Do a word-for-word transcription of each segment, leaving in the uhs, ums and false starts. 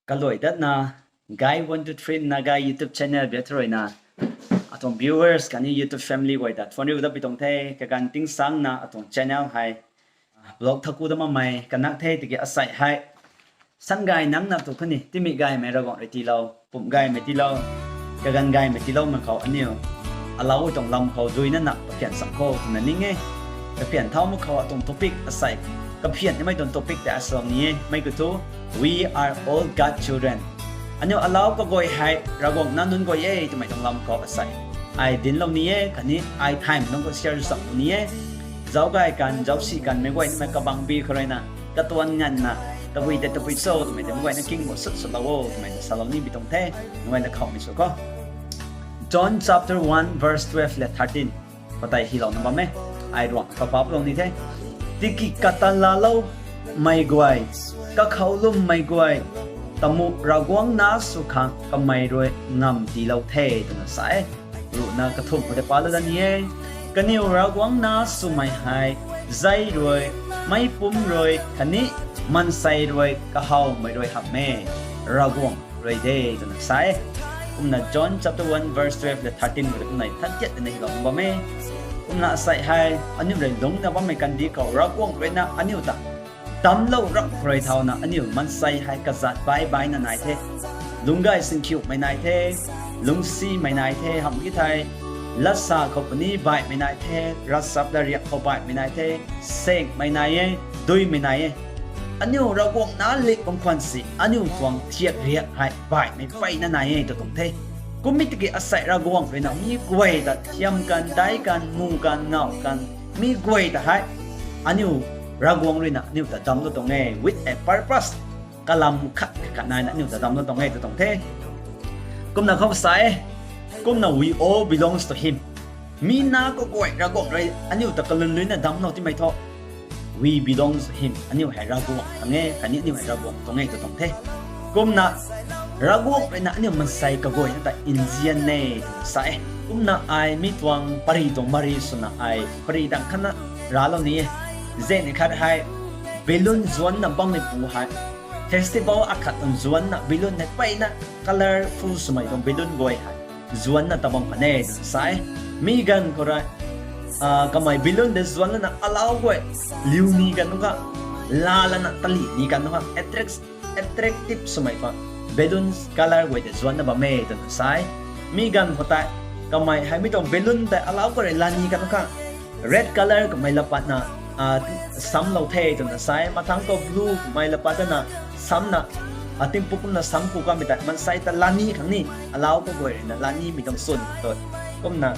Kaluai datna, Gai one two three Naga YouTube channel biak thruina, atuang viewers khatni YouTube family guay ta thuanriu dat pi tuang the. Kaganv tingsangna atuang channel hei vlog thaku dat makmei kanak the tiki asei hei, san gay nangna tu khatni tingmik gaymei Ravguangc rui tiilou, pumc gaymei tiilou, kaganv gaymei tiiloumei khou aniu alauc tuang lam khou duina na kaphian cham kho twna ning e. Kaphian thau mak khou atuang topic asei, kaphian nimei tuang topic tei asei ni e, mei kiu thu, We are all God children. Aniu alauc kaguay hei Ravguangc nac nunc guay e twmei tuang lam khou asei ai dinclou ni e khatni ai thaymei nunc khou share cham ni e. Zauc gay kan, zauc si kanmei guay nimei kabangbi khou ruina, katuan nganvna, tabui tei tabui cho twmei tei meic guayna king bo sut swlou o twmei ta salou ni pi tuang the. Meic guayna khou mei sw kho. John chapter one verse twelve le thirteen. Patai hilouna bam e. Ai ruang kapap lou ni the. Tiki kata laaloumei guay, kakhou lwmmei guay ta mu Ravguangc nac sw khang kamei rui ngamv tiilou the twna sa e. Ruhna kathumh khou tei palou dat ni e. Kaniw Ravguangc nac swmei hei, zei rui, meic pumc rui khatni maansei rui kahawmei rui hamh e, Ravguangc rui de twna sa e. Kumna John chapter one verse twelve le thirteen khou tei kumna than tiat twna hilou bam e. Kumna asei hei aniu rui lungcna bammei kandih khou Ravguangc ruina aniu ta damclou rap khou rui thauna aniu maansei hei kazat baih baihna nai the. Lungc gay singkhiumei nai the, lungcsimei nai the, hamh ki thei, latsa khou puni baihmei nai the, ravchap latrik khou baihmei nai the, sengmei nai e, duimei nai e. Aniu Ravguangc nac lik bam khwan si, aniu tuang thiak riak hei baihmei mpeyna nai e tw tuang the. Kummei tiki asei Ravguangc ruina mi guay ta thiam kan, daic kan, mu kan, ngauh kan, mi guay ta hei aniu Ravguangc ruina aniu ta damclou tuang e, with a purpose. Kalam khat khat naina aniu ta damclou tuang e tw tuang the. Kumna khou sa e, kumna we all belongs to him. Mi nac kaguay Ravguangc rui aniu ta kalun ruina damclou timei thu, we belongs to him. Aniu hei Ravguangc tuang e khatni aniu hei Ravguangc tuang e tw tuang the. Kumna Ravguangc ruina aniu maansei kaguay ta nzian e tw sa e. Kumna ai mi tuang pary tuang mari swna ai pary dang khatna raclou ni e. Zeni khat hei balloon zuanna bammeipu hei, festival akhat tuang zuanna balloon hei mpeyna colourful swmei tuang balloon guay hei zuanna ta bam khat e tw sa e. Mi ganv khou rui kamei balloon tei zuan lana alau guay liu ni kan nu kha, laa lana tali ni kan nu kha, attractive swmei tuang balloon colour guay tei zuanna bam e twna sa e. Mi ganv khou tei kamei hei mi tuang balloon tei alau khou rui laa ni kan nu kha, red colour kamei laa patna samclou the twna sa e. Mathangc khou blue kamei laa pat dana samcna, atingpuk kumna samc ku kamei tei maansei ta laa ni khang ni, alau kaguay ruina laa nimei tuang swn tu kumna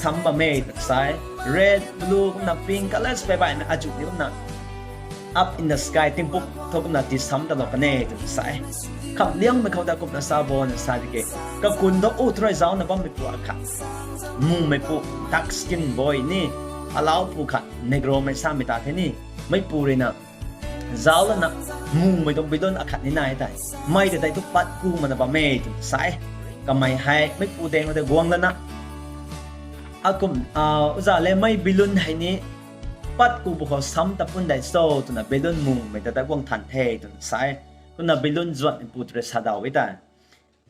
samc bam e twna sa e. Red, blue kumna pink colours pei baihmei azuh ni kumna up in the sky tingpuk thu kumna tii samc talou kan e twna sa e. Khamhliangmei khou ta kumna sa bo na sa di ke, kakun thu u thurui zaucna bammeipu akhat, mumeipu, dark skin boy ni, alau pu khat, Negromei samei ta the ni, meipu ruina zauc lana mumei tuang balloon akhat ni nai tei, mei tei tei thu pat ku mana bam e twna sa e. Kamei hei meipu daeng khou tei guang lana, akum, uza le, mei balloon hei ni pat ku bu khou samc ta pun dei cho twna balloon mumei ta tei guang than the twna sa e. Kumna balloon zuanmeipu tu rui sa daw e tei,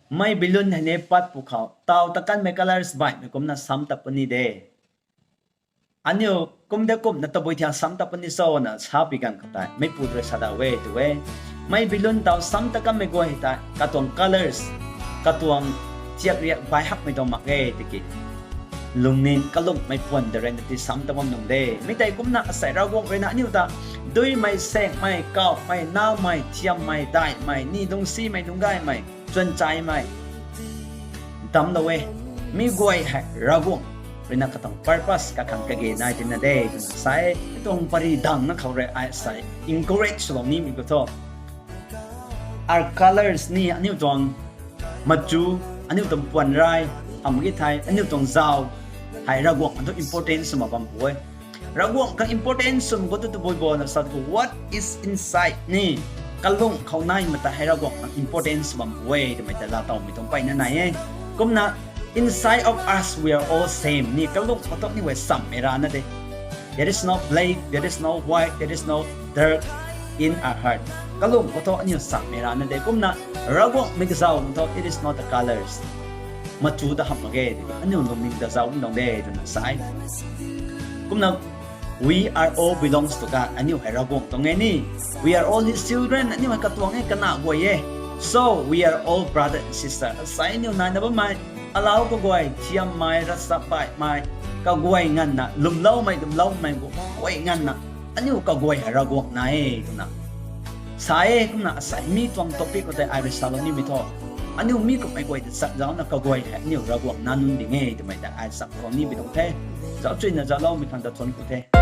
mei balloon hei ni pat pu khou taw ta kanmei colours baihmei kumna samc ta puni de. Aniu kum de kumna tabui thiang samc ta puni cho na sa pi ganv khou tei meipu tu rui sa daw e tu e, mei balloon taw samc ta kanmei guay hei tei katuang colours, katuang thiak riak baih hakmei tuang mak e tiki, lungning kalungmei puan de ruina tii samc ta bam nung de. Mi tei kumna asei Ravguangc ruina aniu ta duimei, sengmei, kauhmei, naumei, thiammei, daihmei, ni lungcsimei, lungc gaymei, chuanchaimei damclou e. Mi guay hei Ravguangc ruina katuang purpose kakhang kage nai tina de twna sa e. Tuang pary dangna khou rui ai sa e, encourage swlou nimei khou thu, our colours ni, aniu tuang machu, aniu tuang puan rai, hamh ki thei aniu tuang zauc hei Ravguangc khang thu important swna bam pu e. Ravguangc khang important swmei khou thu tabui bo na sa tu, what is inside ni, kalung khou naimei ta hei Ravguangc khang important sw bam pu e twmei ta laatowmei tuang mpeyna nai e. Kumna, inside of us we are all same ni, kalung khou thu aniu guay sammei rana de. There is no black, there is no white, there is no dark in our heart. Kalum khou thu aniu sakmei rana de. Kumna Ravguangc mei kazauh khou thu, it is not the colors. Machu ta hamh mak ge, aniu lungning ta zauc ni tuang de twna sa e. Kumna, we are all belongs to God. Aniu hei Ravguangc tuang e ni. We are all his children. Aniu hei katuang e, kana guay e. So, we are all brother and sister. Asei aniu naina bammei, alau kaguay, thiammei, ravchapbaihmei, kaguay nganvna, lwmloumei, lwmloumei, kaguay nganvna, aniu kaguay hei Ravguangc na e twna sa e. Kumna asei mi tuang topic khou tei ai rui salou nimei thu, aniu mi kummei guay ta chat zaucna kaguay hei aniu Ravguangc na nunc ding e twmei ta ai chap khou nimei tuang the. Zauc chuyna zaucloumei khang ta thuanc ku the.